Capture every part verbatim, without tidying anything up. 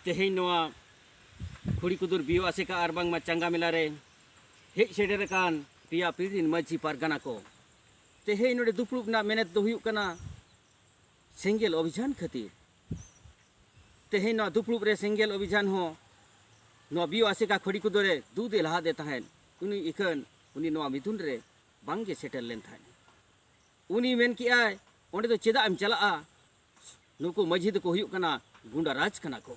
ᱛᱮᱦᱮᱧ ᱱᱚᱣᱟ ᱠᱷᱩᱲᱤ ᱠᱩᱫᱩᱨ ᱵᱤᱭᱳ ᱟᱥᱮᱠᱟ ᱟᱨ ᱵᱟᱝᱢᱟ ᱪᱟᱸᱜᱟ ᱢᱮᱞᱟ ᱨᱮ ᱦᱮᱡ ᱥᱮᱴᱮᱨ ᱟᱠᱟᱱ ᱯᱮᱭᱟ ᱯᱤᱲ ᱨᱤᱱ ᱢᱟᱹᱡᱷᱤ ᱯᱟᱨᱜᱟᱱᱟ ᱠᱚ, ᱛᱮᱦᱮᱧ ᱱᱚᱰᱮ ᱫᱩᱯᱲᱩᱵ ᱨᱮᱱᱟᱜ ᱢᱮᱱᱮᱛ ᱫᱚ ᱦᱩᱭᱩᱜ ᱠᱟᱱᱟ ᱥᱮᱸᱜᱮᱞ ᱚᱵᱷᱤᱡᱟᱱ ᱠᱷᱟᱹᱛᱤᱨ᱾ ᱛᱮᱦᱮᱧ ᱱᱚᱣᱟ ᱫᱩᱯᱲᱩᱵ ᱨᱮ ᱥᱮᱸᱜᱮᱞ ᱚᱵᱷᱤᱡᱟᱱ ᱦᱚᱸ ᱱᱚᱣᱟ ᱵᱤᱭᱳ ᱟᱥᱮᱠᱟ ᱠᱷᱩᱲᱤ ᱠᱩᱫᱩᱨ ᱨᱮ ᱫᱩ ᱫᱮ ᱞᱟᱦᱟ ᱫᱮ ᱛᱟᱦᱮᱸᱱ, ᱩᱱᱤ ᱤᱠᱷᱟᱹᱱ ᱩᱱᱤ ᱱᱚᱣᱟ ᱢᱤᱫᱩᱱ ᱨᱮ ᱵᱟᱝᱜᱮ ᱥᱮᱴᱮᱨ ᱞᱮᱱ ᱛᱟᱦᱮᱸᱫ᱾ ᱩᱱᱤ ᱢᱮᱱ ᱠᱮᱜᱼᱟᱭ, "ᱚᱸᱰᱮ ᱫᱚ ᱪᱮᱫᱟᱜ ᱮᱢ ᱪᱟᱞᱟᱜᱼᱟ? ᱱᱩᱠᱩ ᱢᱟᱹᱡᱷᱤ ᱫᱚᱠᱚ ᱦᱩᱭᱩᱜ ᱠᱟᱱᱟ ᱜᱩᱱᱰᱟ ᱨᱟᱡᱽ ᱠᱟᱱᱟ ᱠᱚ,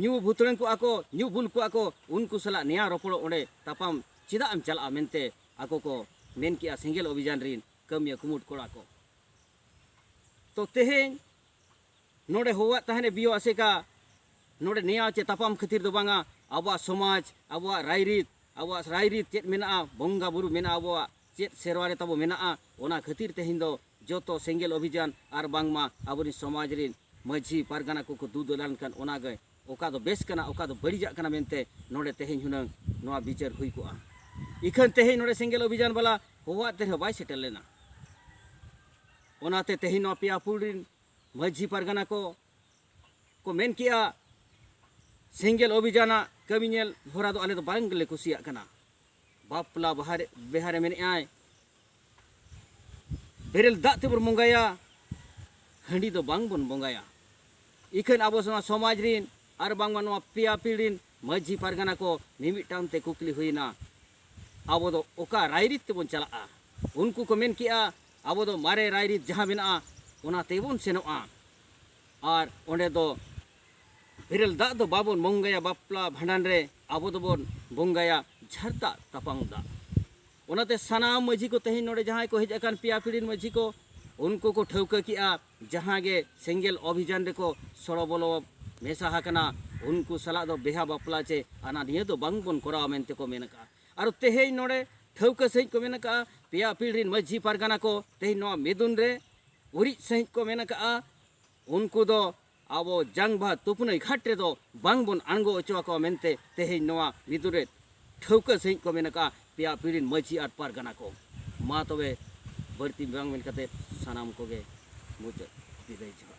ᱧᱩ ᱵᱷᱩᱛᱲᱟᱹᱝ ᱠᱚᱜᱼᱟ ᱠᱚ, ᱧᱩ ᱵᱩᱞ ᱠᱚᱜᱼᱟ ᱠᱚ, ᱩᱱᱠᱩ ᱥᱟᱞᱟᱜ ᱱᱮᱭᱟ ᱨᱚᱯᱚᱲ ᱚᱸᱰᱮ ᱛᱟᱯᱟᱢ ᱪᱮᱫᱟᱜ ᱮᱢ ᱪᱟᱞᱟᱜᱼᱟ?" ᱢᱮᱱᱛᱮ ᱟᱠᱚ ᱠᱚ ᱢᱮᱱ ᱠᱮᱜᱼᱟ ᱥᱮᱸᱜᱮᱞ ᱚᱵᱷᱤᱡᱟᱱ ᱨᱤᱱ ᱠᱟᱹᱢᱤᱭᱟᱹ ᱠᱩᱢᱩᱴ ᱠᱚᱲᱟ ᱠᱚ᱾ ᱛᱚ ᱛᱮᱦᱮᱧ ᱱᱚᱰᱮ ᱦᱚᱦᱚᱣᱟᱫ ᱛᱟᱦᱮᱱᱮ ᱵᱤᱭᱳ ᱟᱥᱮᱠᱟ, ᱱᱚᱰᱮ ᱱᱮᱭᱟᱣ ᱪᱮ ᱛᱟᱯᱟᱢ ᱠᱷᱟᱹᱛᱤᱨ ᱫᱚ ᱵᱟᱝᱟ, ᱟᱵᱚᱣᱟᱜ ᱥᱚᱢᱟᱡᱽ, ᱟᱵᱚᱣᱟᱜ ᱨᱟᱭᱨᱤᱛ, ᱟᱵᱚᱣᱟᱜ ᱨᱟᱭᱨᱤᱛ ᱪᱮᱫ ᱢᱮᱱᱟᱜᱼᱟ, ᱵᱚᱸᱜᱟ ᱵᱩᱨᱩ ᱢᱮᱱᱟᱜᱼᱟ, ᱟᱵᱚᱣᱟᱜ ᱪᱮᱫ ᱥᱮᱨᱣᱟ ᱨᱮ ᱛᱟᱵᱚ ᱢᱮᱱᱟᱜᱼᱟ, ᱚᱱᱟ ᱠᱷᱟᱹᱛᱤᱨ ᱛᱮᱦᱮᱧ ᱫᱚ ᱡᱚᱛᱚ ᱥᱮᱸᱜᱮᱞ ᱚᱵᱷᱤᱡᱟᱱ ᱟᱨ ᱵᱟᱝᱢᱟ ᱟᱵᱚᱨᱮᱱ ᱥᱚᱢᱟᱡᱽ ᱨᱮᱱ ᱢᱟᱹᱡᱷᱤ ᱯᱟᱨᱜᱟᱱᱟ ᱠᱚᱠᱚ ᱫᱩ ᱫᱚᱞᱟᱱ ᱠᱟᱱ, ᱚᱱᱟᱜᱮ ᱚᱠᱟ ᱫᱚ ᱵᱮᱥ ᱠᱟᱱᱟ, ᱚᱠᱟ ᱫᱚ ᱵᱟᱹᱲᱤᱡᱟᱜ ᱠᱟᱱᱟ ᱢᱮᱱᱛᱮ ᱱᱚᱰᱮ ᱛᱮᱦᱮᱧ ᱦᱩᱱᱟᱹᱝ ᱱᱚᱣᱟ ᱵᱤᱪᱟᱹᱨ ᱦᱩᱭ ᱠᱚᱜᱼᱟ᱾ ᱤᱠᱷᱟᱹᱱ ᱛᱮᱦᱮᱧ ᱱᱚᱰᱮ ᱥᱮᱸᱜᱮᱞ ᱚᱵᱷᱤᱡᱟᱱ ᱵᱟᱞᱟ ᱦᱚᱦᱚᱣᱟᱫ ᱛᱮ ᱨᱮᱦᱚᱸ ᱵᱟᱭ ᱥᱮᱴᱮᱨ ᱞᱮᱱᱟ᱾ ᱚᱱᱟᱛᱮ ᱛᱮᱦᱮᱧ ᱱᱚᱣᱟ ᱯᱮᱭᱟ ᱯᱩᱲ ᱨᱤᱱ ᱢᱟᱹᱡᱷᱤ ᱯᱟᱨᱜᱟᱱᱟ ᱠᱚ ᱠᱚ ᱢᱮᱱ ᱠᱮᱜᱼᱟ, ᱥᱮᱸᱜᱮᱞ ᱚᱵᱷᱤᱡᱟᱱᱟᱜ ᱠᱟᱹᱢᱤ ᱧᱮᱞ ᱦᱚᱨᱟ ᱫᱚ ᱟᱞᱮ ᱫᱚ ᱵᱟᱝ ᱜᱮᱞᱮ ᱠᱩᱥᱤᱭᱟᱜ ᱠᱟᱱᱟ᱾ ᱵᱟᱯᱞᱟ ᱵᱟᱦᱟ ᱨᱮ, ᱵᱮᱦᱟ ᱨᱮ ᱢᱮᱱᱮᱜᱼᱟᱭ, ᱵᱮᱨᱮᱞ ᱫᱟᱜ ᱛᱮᱵᱚᱱ ᱵᱚᱸᱜᱟᱭᱟ, ᱦᱟᱺᱰᱤ ᱫᱚ ᱵᱟᱝ ᱵᱚᱱ ᱵᱚᱸᱜᱟᱭᱟ᱾ ᱤᱠᱷᱟᱹᱱ ᱟᱵᱚ ᱱᱚᱣᱟ ᱥᱚᱢᱟᱡᱽ ᱨᱤᱱ ᱟᱨ ᱵᱟᱝᱢᱟ ᱱᱚᱣᱟ ᱯᱮᱭᱟ ᱯᱤᱲ ᱨᱤᱱ ᱢᱟᱹᱡᱷᱤ ᱯᱟᱨᱜᱟᱱᱟ ᱠᱚ ᱢᱤᱢᱤᱫᱴᱟᱝ ᱛᱮ ᱠᱩᱠᱞᱤ ᱦᱩᱭᱱᱟ, ᱟᱵᱚ ᱫᱚ ᱚᱠᱟ ᱨᱟᱭᱨᱤᱛ ᱛᱮᱵᱚᱱ ᱪᱟᱞᱟᱜᱼᱟ? ᱩᱱᱠᱩ ᱠᱚ ᱢᱮᱱ ᱠᱮᱜᱼᱟ, ᱟᱵᱚ ᱫᱚ ᱢᱟᱨᱮ ᱨᱟᱭᱨᱤᱛ ᱡᱟᱦᱟᱸ ᱢᱮᱱᱟᱜᱼᱟ, ᱚᱱᱟ ᱛᱮᱵᱚᱱ ᱥᱮᱱᱚᱜᱼᱟ᱾ ᱟᱨ ᱚᱸᱰᱮ ᱫᱚ ᱵᱮᱨᱮᱞ ᱫᱟᱜ ᱫᱚ ᱵᱟᱵᱚᱱ ᱵᱚᱸᱜᱟᱭᱟ ᱵᱟᱯᱞᱟ ᱵᱷᱟᱸᱰᱟᱱ ᱨᱮ, ᱟᱵᱚ ᱫᱚᱵᱚᱱ ᱵᱚᱸᱜᱟᱭᱟ ᱡᱷᱟᱨᱛᱟ ᱛᱟᱯᱟᱝ ᱫᱟᱜ᱾ ᱚᱱᱟᱛᱮ ᱥᱟᱱᱟᱢ ᱢᱟᱹᱡᱷᱤ ᱠᱚ, ᱛᱮᱦᱮᱧ ᱱᱚᱰᱮ ᱡᱟᱦᱟᱸᱭ ᱠᱚ ᱦᱮᱡ ᱟᱠᱟᱱ ᱯᱮᱭᱟ ᱯᱤᱲᱦᱤᱱ ᱢᱟᱹᱡᱷᱤ ᱠᱚ, ᱩᱱᱠᱩ ᱠᱚ ᱴᱷᱟᱹᱣᱠᱟᱹ ᱠᱮᱜᱼᱟ, ᱡᱟᱦᱟᱸ ᱜᱮ ᱥᱮᱸᱜᱮᱞ ᱚᱵᱷᱤᱡᱟᱱ ᱨᱮᱠᱚ ᱥᱚᱲᱚ ᱵᱚᱞᱚ ᱢᱮᱥᱟ ᱟᱠᱟᱱᱟ, ᱩᱱᱠᱩ ᱥᱟᱞᱟᱜ ᱫᱚ ᱵᱮᱦᱟ ᱵᱟᱯᱞᱟ ᱪᱮ ᱟᱱᱟ ᱱᱤᱭᱟᱹ ᱫᱚ ᱵᱟᱝ ᱵᱚᱱ ᱠᱚᱨᱟᱣᱟ ᱢᱮᱱᱛᱮ ᱠᱚ ᱢᱮᱱ ᱟᱠᱟᱜᱼᱟ᱾ ᱟᱨ ᱛᱮᱦᱮᱧ ᱱᱚᱰᱮ ᱴᱷᱟᱹᱣᱠᱟᱹ ᱥᱟᱺᱦᱤᱡ ᱠᱚ ᱢᱮᱱ ᱟᱠᱟᱜᱼᱟ, ᱯᱮᱭᱟ ᱯᱤᱲᱦᱤᱱ ᱢᱟᱹᱡᱷᱤ ᱯᱟᱨᱜᱟᱱᱟ ᱠᱚ ᱛᱮᱦᱮᱧ ᱱᱚᱣᱟ ᱢᱤᱫᱩᱱ ᱨᱮ ᱩᱨᱤᱡ ᱥᱟᱺᱦᱤᱡ ᱠᱚ ᱢᱮᱱ ᱟᱠᱟᱜᱼᱟ, ᱩᱱᱠᱩ ᱫᱚ ᱟᱵᱚ ᱡᱟᱝ ᱵᱟᱦᱟ ᱛᱩᱯᱱᱟᱹᱭ ᱜᱷᱟᱴ ᱨᱮᱫᱚ ᱵᱟᱝ ᱵᱚᱱ ᱟᱬᱜᱚ ᱦᱚᱪᱚ ᱟᱠᱚᱣᱟ ᱢᱮᱱᱛᱮ ᱛᱮᱦᱮᱧ ᱱᱚᱣᱟ ᱢᱤᱫᱩᱱ ᱨᱮ ᱴᱷᱟᱹᱣᱠᱟᱹ ᱥᱟᱺᱦᱤᱡ ᱠᱚ ᱢᱮᱱ ᱟᱠᱟᱜᱼᱟ, ᱯᱮᱭᱟ ᱯᱤᱲᱦᱤᱱ ᱢᱟᱹᱡᱷᱤ ᱟᱨ ᱯᱟᱨᱜᱟᱱᱟ ᱠᱚ᱾ ᱢᱟ ᱛᱚᱵᱮ ᱵᱟᱹᱲᱛᱤ ᱵᱟᱝ ᱢᱮᱱ ᱠᱟᱛᱮ ᱥᱟᱱᱟᱢ ᱠᱚᱜᱮ ᱢᱩᱪᱟᱹᱫ ᱵᱤᱫᱟᱹᱭ ᱡᱚᱦᱟᱨ᱾